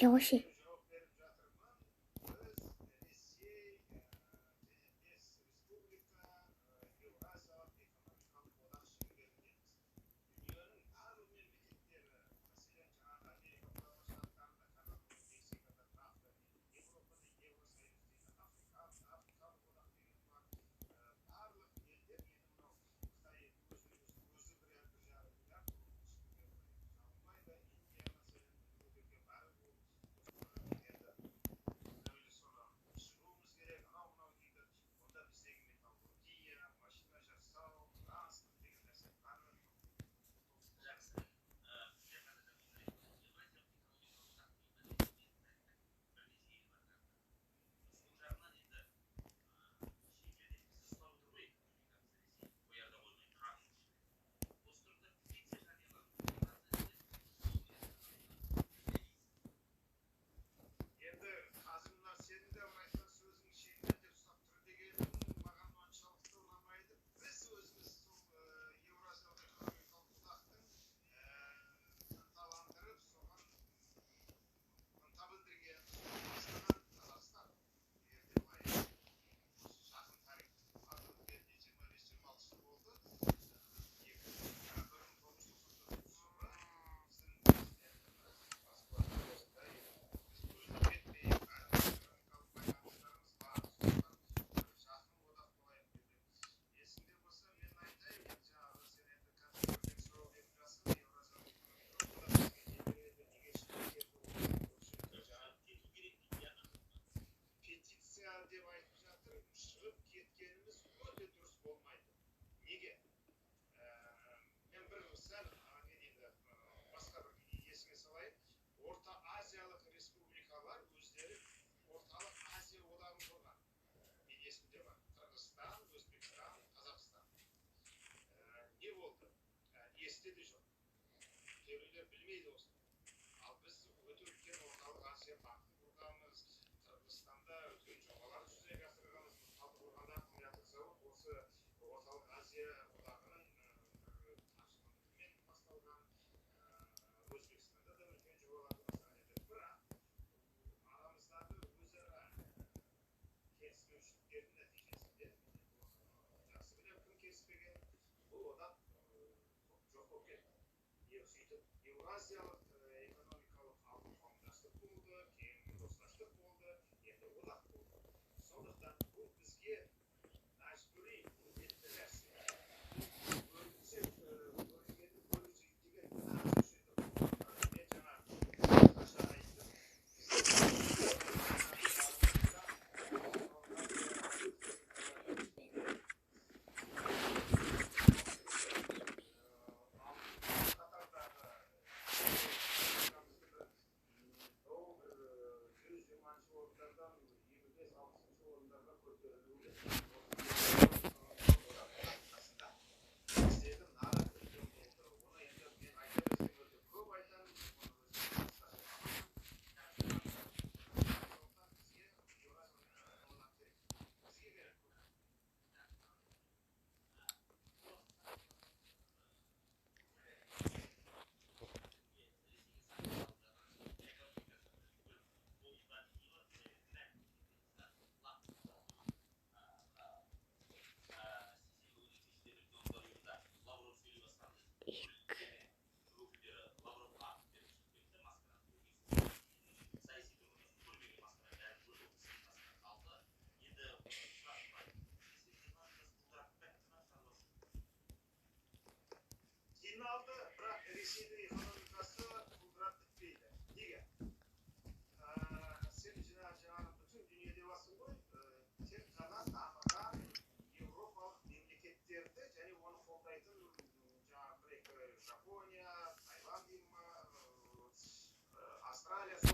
Чего? Есте де жоқ. Кейбіреулер білмейді осыны. Ал біз өте үлкен Орталық Азия банкін құрғанбыз, Қырғызстанда үлкен жобалар жүзеге асырғанбыз. Талдықорғанда аккумулятор зауыт осы Орталық Азия одағының қаржыландыруымен басталған. Өзбекстанда да үлкен жобаларды бастаған едік. Бірақ арамыздағы өзара келіспеушіліктердің нәтижесінде, жақсы білемін кім келіспеген, бұл одақ жоқ болып кетті. Сөйтіп Еуразиялық экономикалық қауымдастық болды, кейін достастық болды, енді одақ болды. Сондықтан бұл бізге мәжбүри, міндетті нәрсе. Бөлінсек, бөлінгенді бөлінсек деген нағыз сөз. Мен жаңа қысқаша айттым. Жиналды, бірақ Ресейдің экономикасы құлдырап бітпейді. Неге? Сен жаңағы бүтін дүниеде басың ғой, тек қана дамыған еуропалық мемлекеттерді және оны қолдайтын жаңағы бір екі Жапония, Таиланд деймін ма, Австралия.